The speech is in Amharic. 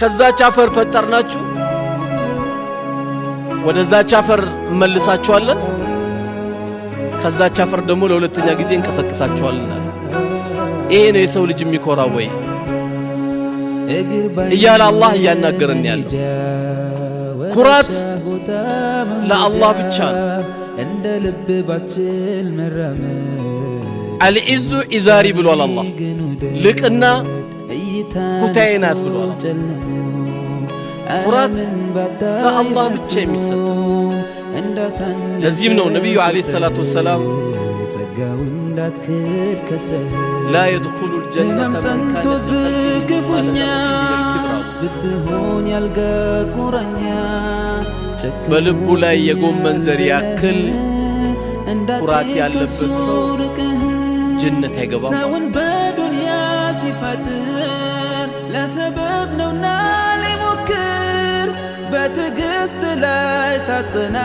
ከዛች አፈር ፈጠርናችሁ፣ ወደዛች አፈር እመልሳችኋለን፣ ከዛች አፈር ደግሞ ለሁለተኛ ጊዜ እንቀሰቅሳችኋለን አለ። ይሄ ነው የሰው ልጅ የሚኮራው ወይ እያለ አላህ እያናገረን ያለው። ኩራት ለአላህ ብቻ ነው። العز إزاري ብሏል አላህ። ልቅና ኩታዬ ናት ብሏል። ኩራት ለአላህ ብቻ የሚሰጥ። ለዚህም ነው ነቢዩ عليه الصلاة والسلام لا يدخل الجنة من كان في قلبه በልቡ ላይ የጎመን ዘር ያክል ኩራት ያለበት ሰው ጀነት አይገባም። ሰውን በዱንያ ሲፈጥር ለሰበብ ነውና ሊሞክር በትዕግስት ላይ ሳጽና።